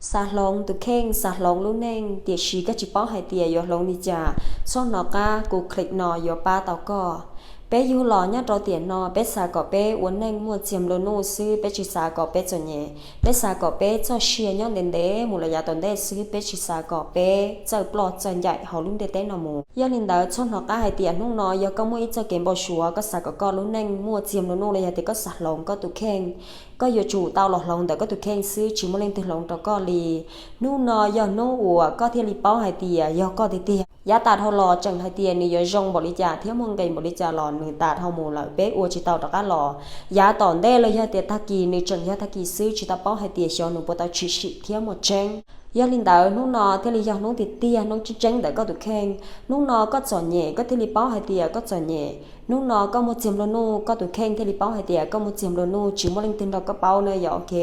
Xav hloov tus kheej, xav hloov lub neej, tiam sis koj tsis paub hais tias yuav hloov li cas. Txhob hnov qab, kuv click no yuav pab tau koj. Peb yug los nyob rau tiam no, peb xav kom peb ua neej muaj txiag nplua nuj xwb, peb tsis xav kom peb txom nyem. Peb xav kom peb txoj sia nyob ntev ntev mus los yav tom ntej xwb, peb tsis xav kom peb txawj ploj txawj ncaim hauv lub ntiaj teb no mus. Yog li ntawd, txhob hnov qab hais tias hnub no yog koj muaj ib txoj kev npau suav, koj xav kom koj lub neej muaj txiag nplua nuj los yog tias koj xav hloov koj tus kheej, koj yuav tsum tau los hloov ntawm koj tus kheej xwb, tsis muaj leej twg hloov rau koj li. Hnub no yog hnub uas koj thiaj li paub hais tias yog koj tiag tiag. Yav tas dhau los tseem hais tias nws yuav zoo npaum li cas thiab muaj nqis npaum li cas los nws tas dhau mus lawm, peb ua tsis tau rov qab los. Yav tom ntej los yog tias tag kis, nws tseem yog tag kis xwb, tsis tau paub hais tias xyov nws puas tau tshwm sim thiab muaj tseeb. Yog li ntawd, hnub no thiaj li yog hnub tiag tiag, hnub tseeb tseeb ntawm koj tus kheej. Hnub no koj txom nyem, koj thiaj li paub hais tias koj txom nyem. Hnub no koj muaj txiag nplua nuj, koj tus kheej thiaj li paub hais tias koj muaj txiag nplua nuj, tsis muaj leej twg nrog koj paub na, yog ok.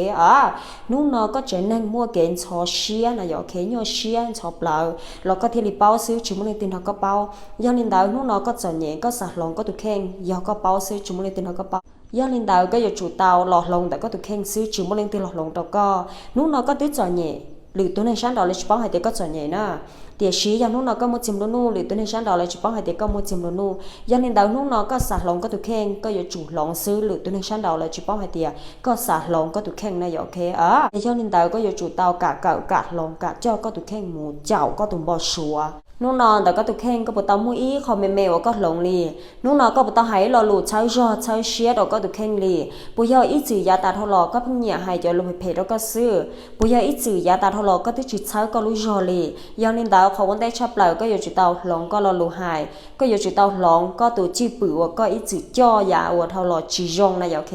Hnub no koj tsev neeg muaj kev ntxhov siab na, yog ok, nyuaj siab ntxhov plawv los koj thiaj li paub xwb, tsis muaj leej twg nrog koj paub. Yog li ntawd, hnub no koj txom nyem, koj xav hloov koj tus kheej, yog koj paub xwb, tsis muaj leej twg nrog koj paub. Yog li ntawd, koj yuav tsum tau los hloov ntawm koj tus kheej xwb, tsis muaj leej twg los hloov rau koj. Hnub no koj twb txom nyem, lwm tus neeg sab nraud lawv tsis paub hais tias koj txom nyem na. Tiam sis yog hnub no koj muaj txiag nplua nuj, lwm tus neeg sab nraud lawv tsis paub hais tias koj muaj txiag nplua nuj. Yog li ntawd, hnub no koj xav hloov koj tus kheej, koj yuav tsum hloov xwb, lwm tus neeg sab nraud lawv tsis paub hais tias koj xav hloov koj tus kheej na, yog ok. Yog li ntawd, koj yuav tsum tau kam kawm, kam hloov, kam coj koj tus kheej mus caum koj tus npau suav. Hnub no ntawm koj tus kheej, koj puas tau muaj ib qho me me uas koj hloov li? Hnub no koj puas tau hais ib lo lus txhawb zog txhawb siab rau koj tus kheej li? Puas yog ib txwm yav tas dhau los koj pheej nyiam hais cov lus phem phem rau koj xwb? Puas yog ib txwm yav tas dhau los koj twb tsis txhawb koj lub zog li? Yog li ntawd, qhov ua ntej tshaj plaws koj yuav tsum tau hloov koj lo lus hais, koj yuav tsum tau hloov koj tus cwj pwm uas koj ib txwm coj yav uas dhau los tsis zoo na, yog ok.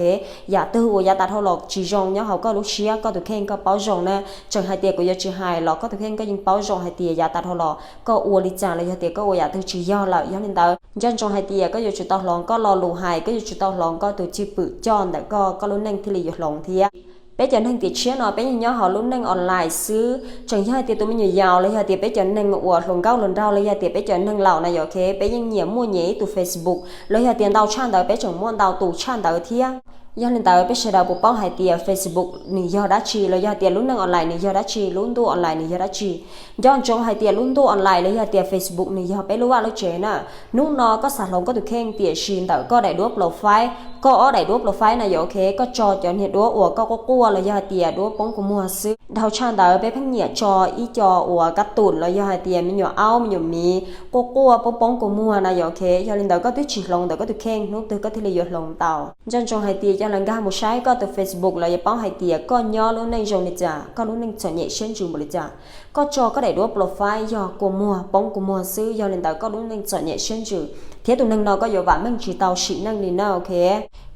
Yam twg uas yav tas dhau los tsis zoo nyob hauv koj lub siab, koj tus kheej koj paub zoo na. Tseem hais tias kuv yuav tsis hais los koj tus kheej koj yeej paub zoo hais tias yav tas dhau los koj ua li cas los yog tias koj ua yam twg tsis yog lawm. Yog li ntawd, nco ntsoov hais tias koj yuav tsum tau hloov koj lo lus hais, koj yuav tsum tau hloov koj tus cwj pwm coj ntawm koj, koj lub neej thiaj li yuav hloov thiab. Peb cov neeg tiam tshiab no peb yeej nyob hauv lub neej online xwb, tseem yog hais tias tus me nyuam yaus los yog tias peb cov neeg uas hluas nkauj hluas nraug los yog tias peb cov neeg laus na, yog ok, peb yeej nyiam muaj nyias ib tug Facebook los yog tias ntau tshaj ntawd peb tseem muaj ntau tus tshaj ntawd thiab. Yog li ntawd, peb sawv daws puas paub hais tias Facebook nws yog dab tsi los yog tias lub neej online nws yog dab tsi, lub ntuj online nws yog dab tsi? Nco ntsoov hais tias lub ntuj online los yog tias Facebook nws yog peb lub vaj lub tsev na. Hnub no koj xav hloov koj tus kheej, tiam sis ntawm koj daim duab profile, koj ob daim duab profile na, yog ok, koj tso cov niag duab uas koj quaj quaj los yog hais tias duab poob kua muag xwb. Dhau tshaj ntawd peb pheej nyiam tso ib co uas kab tum los yog hais tias me nyuam aub me nyuam miv quaj quaj poob poob kua muag na, yog ok. Yog li ntawd, koj twb tsis hloov ntawm koj tus kheej, hnub twg koj thiaj li yuav hloov tau? Nco ntsoov hais tias cov lawv nkag mus saib koj tus Facebook lawv yuav paub hais tias koj nyob lub neej zoo li cas, koj lub neej txom nyem siab ntsws npaum li cas. Koj tso koj daim duab profile yog kua muag poob kua muag xwb, yog li ntawd koj lub neej txom nyem siab ntsws thiab tus neeg no koj yuav vam meej tsis tau sim neej li na, ok.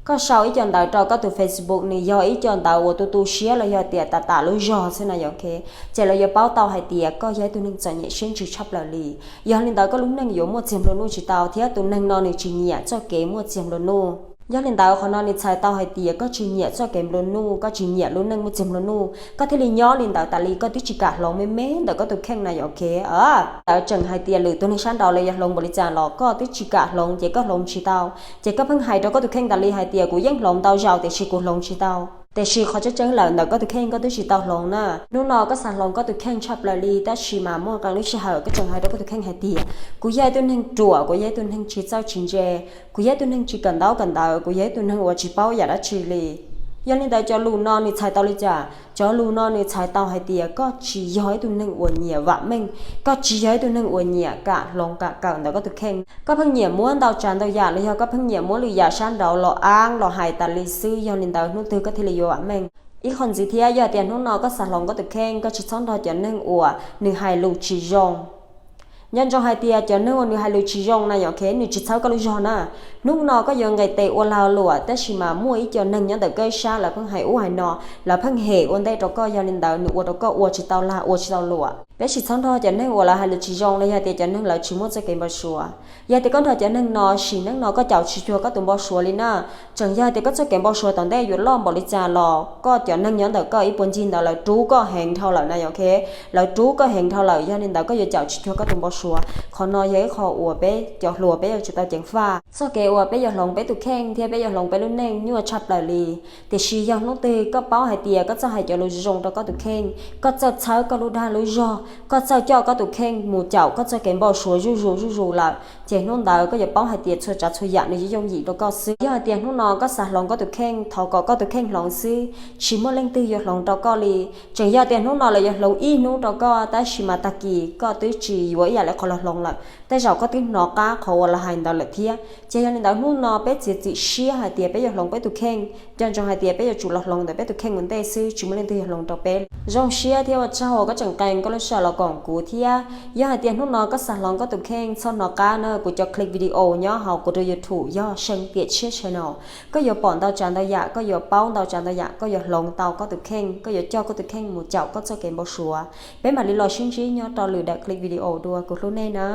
Koj sau ib co ntawv rau koj tus Facebook, nws yog ib co ntawv uas tu tu siab los yog tias tas tas lub zog xwb na, yog ok, ces lawv yuav paub tau hais tias koj yog ib tug neeg txom nyem siab ntsws tshaj plaws li. Yog li ntawd, koj lub neej yuav muaj txiag nplua nuj tsis tau thiab tus neeg no nws tsis nyiam txoj kev muaj txiag nplua nuj. Yog li ntawd, qhov no nws txhais tau hais tias koj tsis nyiam txoj kev nplua nuj, koj tsis nyiam lub neej muaj txiag nplua nuj, koj thiaj li nyob li ntawd tas li, koj twb tsis kam hloov me me ntawm koj tus kheej na, yog ok. Ntawd tseem hais tias lwm tus neeg sab nraud lawv yuav hloov npaum li cas los koj twb tsis kam hloov, ces koj hloov tsis tau. Ces koj pheej hais rau koj tus kheej tas li hais tias kuv yeej hloov ntau zaus tiam sis kuv hloov tsis tau. Tiam sis qhov tseeb tseeb lawm, ntawm koj tus kheej koj twb tsis tau hloov na. Hnub no koj xav hloov koj tus kheej tshaj plaws li, tab sis mas muaj qee lub sij hawm koj tseem hais rau koj tus kheej hais tias kuv yog ib tug neeg ruam, kuv yog ib tug neeg tsis txawj tsis ntse, kuv yog ib tug neeg tsis kawm ntaub kawm ntawv, kuv yog ib tug neeg uas tsis paub yam dab tsi li. Yog li ntawd, cov lus no nws txhais tau li cas? Cov lus no nws txhais tau hais tias koj tsis yog ib tug neeg uas nyiam vam meej, koj tsis yog ib tug neeg uas nyiam kam hloov kam kawm ntawm koj tus kheej. Koj pheej nyiam muab ntau tsav ntau yam los yog koj pheej nyiam muab lwm yam sab nraud los aab los hais tas li xwb, yog li ntawd hnub twg koj thiaj li yuav vam meej? Ib qho ntxiv thiab, yog tias hnub no koj xav hloov koj tus kheej, koj tsis txhob nrog cov neeg uas nws hais lus tsis zoo. Nco ntsoov hais tias cov neeg uas nws hais lus tsis zoo na, yog ok, nws tsis txhawb koj lub zog na. Hnub no koj yuav nqis tes ua lag luam, tab sis mas muaj ib co neeg nyob ntawm koj ib sab, lawv pheej hais ub hais no, lawv pheej hem ua ntej rau koj, yog li ntawd nws ua rau koj ua tsis tau lag ua tsis tau luam. Peb tsis txhob nrog cov neeg uas lawv hais lus tsis zoo los yog tias cov neeg lawv tsis muaj txoj kev npau suav. Yog tias koj nrog cov neeg no, sim neej no koj caum tsis cuag koj tus npau suav li na. Tseem yog tias koj txoj kev npau suav tom ntej yuav loj npaum li cas los koj cov neeg nyob ntawm koj ib puag ncig ntawd lawv rub koj heev dhau lawm na, ok? Lawv rub koj heev dhau lawm, yog li ntawd koj yuav caum tsis cuag koj tus npau suav. Qhov no yog ib qho uas peb cov hluas peb yuav tsum tau ceev faj. Txoj kev uas peb yuav hloov peb tus kheej thiab peb yuav hloov peb lub neej nyuaj tshaj plaws li. Tiam sis yog hnub twg koj paub hais tias koj txawj hais cov lus zoo rau koj tus kheej, koj txawj txhawb koj lub dag lub zog, koj txawj coj koj tus kheej mus caum koj txoj kev npau suav zuj zus zuj zus lawm, ces hnub ntawd koj yuav paub hais tias txhua tsav txhua yam nws yooj yim rau koj xwb. Yog hais tias hnub no koj xav hloov koj tus kheej, thov kom koj tus kheej hloov xwb, tsis muaj leej twg yuav hloov rau koj li. Tseem yog tias hnub no lawv yuav hloov ib hnub rau koj, tab sis mas tag kis koj twb tsis yuav ib yam li qhov los hloov lawm, tej zaum koj twb hnov qab qhov uas lawv hais ntawd lawm thiab. Ces yog li ntawd hnub no peb txiav txim siab hais tias peb yuav hloov peb tus kheej, nco ntsoov hais tias peb yuav tsum los hloov ntawm peb tus kheej ua ntej xwb, tsis muaj leej twg yuav hloov rau peb. Zoo siab thiab ua tsaug uas koj tseem qee koj lub sij hawm los koom kuv thiab. Yog hais tias hnub no koj xav hloov koj tus kheej, txhob hnov qab na, kuv cov clip video nyob hauv kuv rau YouTube yog See Tiam Tshiab channel. Koj yuav pom ntau tsav ntau yam, koj yuav paub ntau tsav ntau yam, koj yuav hloov tau koj tus kheej, koj yuav coj koj tus kheej mus caum koj txoj kev npau suav. Peb mam li los sib ntsib nyob rau lwm daim clip video dua, kuv hlub nej na.